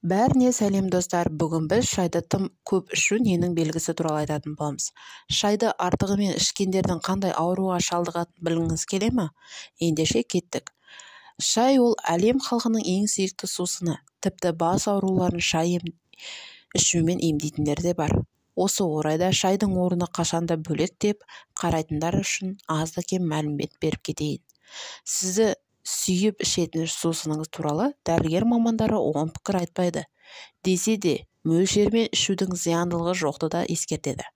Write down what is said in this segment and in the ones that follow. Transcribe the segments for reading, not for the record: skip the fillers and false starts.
Бәріне сәлем, достар! Бүгін біз шайды тым көп ішу ненің белгісі туралы айтатын боламыз. Шайды артығымен ішкендердің қандай ауруға шалдығатынын білгіңіз келе ме? Ендеше кеттік. Шай ол әлем халқының ең сүйікті сусыны. Тіпті бас ауруларын шай ішумен емдейтіндер де бар. Осы орайда шайдың орны қашанда бөлек деп қарайтындар үшін азды-кем мәлімет беріп кетейін. Сізді сүйіп ішетін сусыныңыз туралы дәрігер мамандары оң пікір айтпайды. Десе де, мөлшермен ішудің зияндылығы жоқты да ескертеді.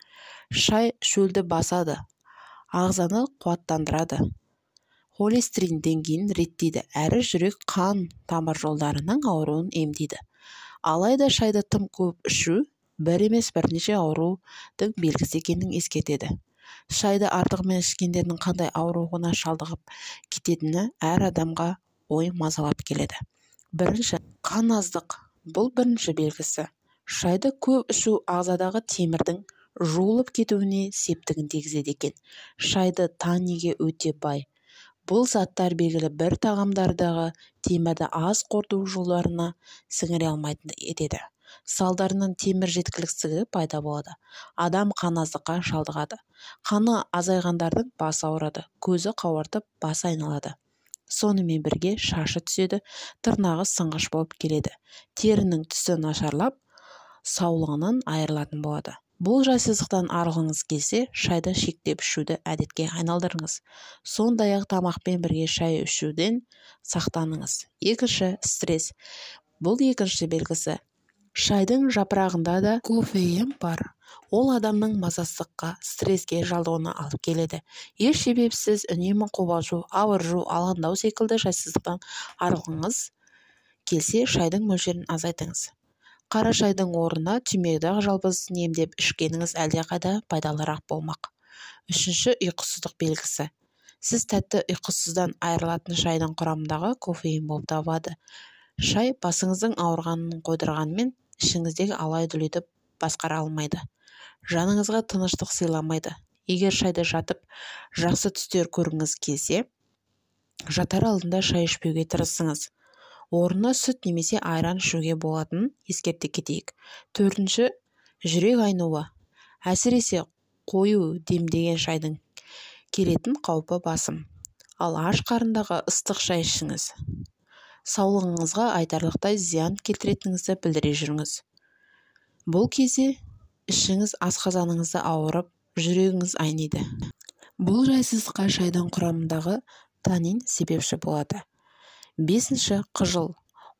Шай шөлді басады, ағзаны қуаттандырады, холестерин деңгейін реттейді әрі жүрек қан тамыр жолдарының ауруын емдейді. Алайда шайды тым көп ішу бір емес, бірнеше аурудың белгісі екенін ескертеді. Шайды артығымен ішкендердің қандай ауруына шалдығып кететіні әр адамға ой мазалап келеді. Бірінші, қан аздық. Бұл бірінші белгісі. Шайды көп ішу ағзадағы темірдің жуылып кетуіне септігін тигізеді екен. Шайды танниге өте бай. Бұл заттар белгілі бір тағамдардағы темірді ас қорыту жолдарына сіңіре алмайтын етеді. Салдарынан темір жеткіліксіздігі пайда болады. Адам қан аздыққа шалдығады. Қаны азайғандардың басы ауырады, көзі қауартып, басы айналады. Сонымен бірге шашы түседі, тырнағы сынғыш болып келеді. Терінің түсі нашарлап, саулығынан айырылатын болады. Бұл жайсыздықтан арылғыңыз келсе, шайды шектеп ішуді әдетке айналдырыңыз. Сондай-ақ тамақпен бірге шай ішуден сақтаныңыз. Екінші, стресс. Бұл екінші белгісі. Шайдың жапырағында да кофеин бар. Ол адамның мазасыздыққа, стресске шалдығуына алып келеді. Еш себепсіз үнемі қобалжу, абыржу, алаңдау секілді жайсыздықтан арылғыңыз келсе, шайдың мөлшерін азайтыңыз. Қара шайдың орнына түймедақ жалбызын емдеп ішкеніңіз әлдеқайда пайдалырақ болмақ. Үшінші, ұйқысыздық белгісі. Сіз тәтті ұйқысыздан айырылатын шайдың құрамындағы кофеин болып табылады. Шай басыңыздың ауырғанын қойдырғанымен, ішіңіздегі алай-дүлейді басқара алмайды. Жаныңызға тыныштық сыйламайды. Егер шайды жатып, жақсы түстер көргіңіз келсе, жатар алдында шай ішпеуге тырысыңыз. Орнына сүт немесе айран ішуге болатынын ескерте кетейік. Төртінші, жүрек айнуы. Әсіресе қою демдеген шайдың келетін қаупі басым. Ал аш қарындағы ыстық шай ішіңіз. Саулығыңызға айтарлықтай зиян келтіретініңізді білдіре жүріңіз. Бұл кезде ішіңіз, асқазаныңызды ауырып, жүрегіңіз айниды. Бұл жайсыздыққа шайдың құрамындағы танин себепші болады. Бесінші, қыжыл.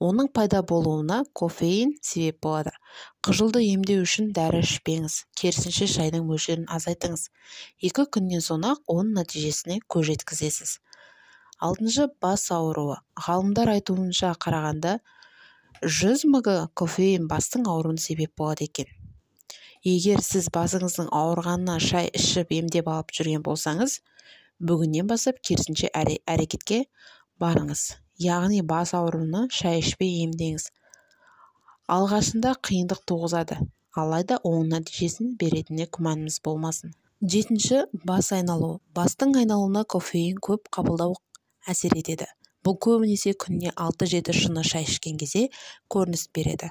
Оның пайда болуына кофеин себеп болады. Қыжылды емдеу үшін дәрі ішпеңіз, керісінше шайдың мөлшерін азайтыңыз. 2 күннен соң-ақ оның нәтижесіне көз жеткізесіз. Алтыншы, бас ауруы. Ғалымдар айтуынша қарағанда, 100 мг кофеин бастың ауруына себеп болады екен. Егер сіз басыңыздың ауырғанына шай ішіп емдеп алып жүрген болсаңыз, бүгіннен бастап керісінше әрекетке барыңыз. Яғни бас ауруына шай ішпей емдеңіз. Алғашында қиындық туғызады, алайда оң нәтижесін беретініне күмәніміз болмасын. Жетінші, бас айналу. Бастың айналуына кофеин көп қабылдау әсер етеді. Бұл көбінесе күніне 6-7 шыны шай ішкен кезде көрініс береді.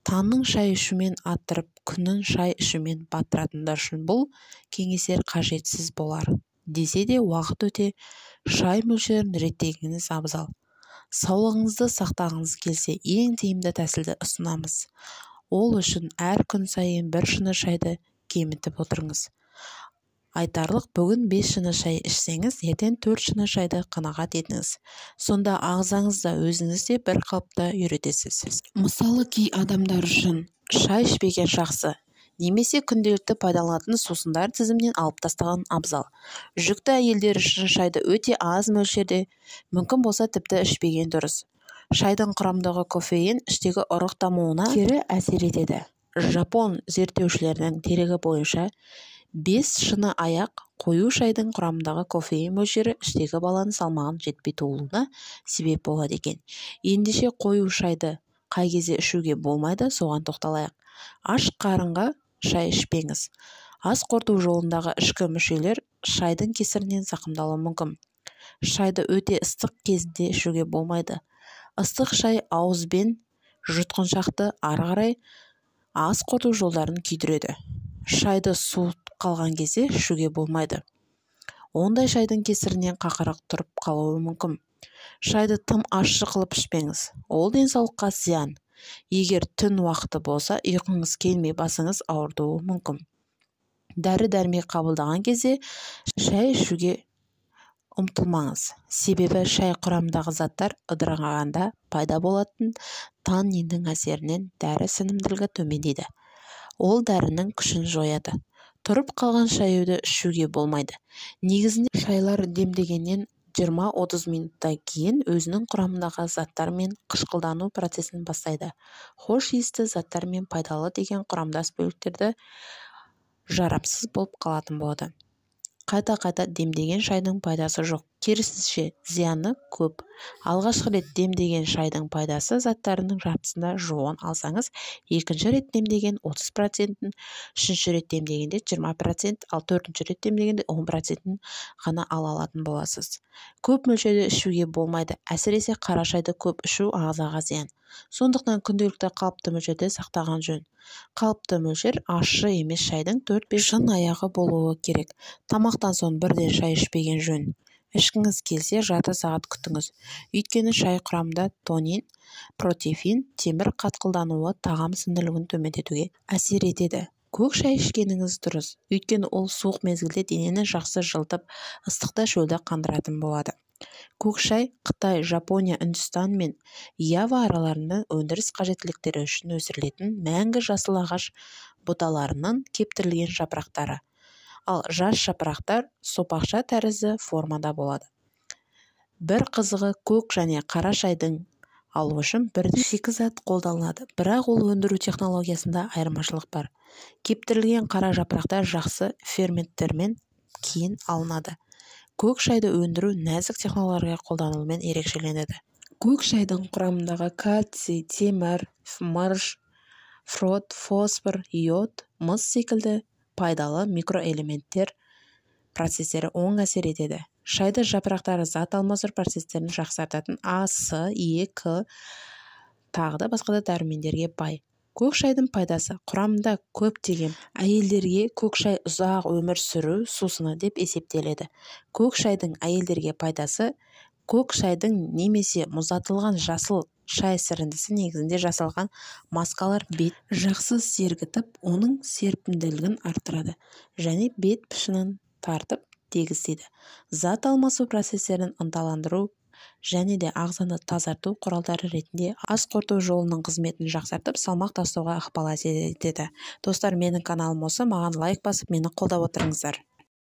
Таңның шай ішумен аттырып, күнін шай ішумен батыратындар үшін бұл кеңестер қажетсіз болар. Десе де, уақыт өте шай мөлшерін реттегеніңіз абзал. Саулығыңызды сақтағыңыз келсе, ең тиімді тәсілді ұсынамыз. Ол үшін әр күн сайын бір шыны шайды кемітіп отырыңыз. Айталық, бүгін 5 шыны шай ішсеңіз, ертең 4 шыны шайды қанағат етіңіз. Сонда ағзаңыз да, өзіңіз де бір қалыпта үйретесіз. Мысалы, кей адамдар үшін шай ішпеген жақсы немесе күнделікті пайдаланатын сусындар тізімінен алып тастаған абзал. Жүкті әйелдер үшін шайды өте аз мөлшерде, мүмкін болса, тіпті ішпеген дұрыс. Шайдың құрамындағы кофеин іштегі ұрық дамуына кері әсер етеді. Жапон зерттеушілерінің дерегі бойынша, 5 шыны аяқ қою шайдың құрамындағы кофеин мөлшері іштегі баланың салмағының жетпей туылуына себеп болады екен. Ендеше қою шайды қай кезде ішуге болмайды, соған тоқталайық. Аш қарынға шай ішпеңіз. Ас қорыту жолындағы ішкі мүшелер шайдың кесірінен зақымдалуы мүмкін. Шайды өте ыстық кезінде ішуге болмайды. Ыстық шай ауыз бен Жұтқыншақты ары қарай ас қорыту жолдарын күйдіреді. Шайды суып қалған кезде ішуге болмайды. Ондай шайдың кесірінен қақырық тұрып қалуы мүмкін. Шайды тым ащы қылып ішпеңіз. Ол денсаулыққа зиян. Егер түн уақыты болса, ұйқыңыз келмей басыңыз ауыртуы мүмкін. Дәрі-дәрмек қабылдаған кезде шай ішуге ұмтылмаңыз. Себебі шай құрамындағы заттар ыдырағанда пайда болатын танниндің әсерінен дәрі сіңімділігі төмендейді. Ол дәрінің күшін жояды. Тұрып қалған шайды ішуге болмайды. Негізінде шайлар демдегеннен 20-30 минуттан кейін өзінің құрамындағы заттармен қышқылдану процесін бастайды. Хош иісті заттар мен пайдалы деген құрамдас бөліктерді жарамсыз болып қалатын болады. Қайта-қайта демдеген шайдың пайдасы жоқ. Керісінше, зияны көп. Алғашқы рет демдеген шайдың пайдасы заттарының жартысына жуығын алсаңыз, екінші рет демдеген 30%-ін, үшінші рет демдегенде 20%, ал төртінші рет демдегенде 10%-ін ғана ала алатын боласыз. Көп мөлшерде ішуге болмайды. Әсіресе қара шайды көп ішу ағзаға зиян. Сондықтан күнделікті қалыпты мөлшерде сақтаған жөн. Қалыпты мөлшер ащы емес шайдың 4-5 шын аяғы болуы керек. Тамақтан соң бірден шай ішпеген жөн. Ішкіңіз келсе, жарты сағат күтіңіз. Өйткені шай құрамында тонин, протеин, темір қатқылдануы тағам сіңімділігін төмендетуге әсер етеді. Көк шай ішкеніңіз дұрыс. Өйткені ол суық мезгілде денені жақсы жылытып, ыстықта шөлді қандыратын болады. Көк шай Қытай, Жапония, Үндістан мен Ява араларында өндіріс қажеттіліктері үшін өсірілетін мәңгі жасыл ағаш бұталарының кептірілген жапырақтары. Ал жас жапырақтар сопақша тәрізді формада болады. Бір қызығы, көк және қара шайдың алу үшін бірдей шикізат қолданылады, бірақ ол өндіру технологиясында айырмашылық бар. Кептірілген қара жапырақтар жақсы ферменттермен кейін алынады. Көк шайды өндіру нәзік технология қолданылуымен ерекшеленеді. Көк шайдың құрамындағы кальций, темір, мырыш, фрот, фосфор, йод, мыс секілді пайдалы микроэлементтер процестері оң әсер етеді. Шайды жапырақтары зат алмастыру процестерін жақсартатын А, С, Е, К, тағы да басқа да дәрумендерге бай. Көк шайдың пайдасы құрамында көптеген әйелдерге көк шай ұзақ өмір сүру сусыны деп есептеледі. Көк шайдың әйелдерге пайдасы көк шайдың немесе мұздатылған жасыл шай сіріндісі негізінде жасалған маскалар бет жақсы сергітіп, оның серпімділігін арттырады және бет пішінін тартып тегістейді. Зат алмасу процестерін ынталандыру және де ағзаны тазарту құралдары ретінде ас қорыту жолының қызметін жақсартып, салмақ тастауға ықпал етеді. Достар, менің каналым осы, маған лайк басып, мені қолдап отырыңыздар.